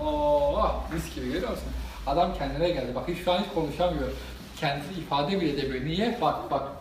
Oo, mis gibi görüyor musun? Adam kendine geldi. Bak hiç şu an hiç konuşamıyor. Kendisi ifade bile edemiyor. Niye? Bak bak.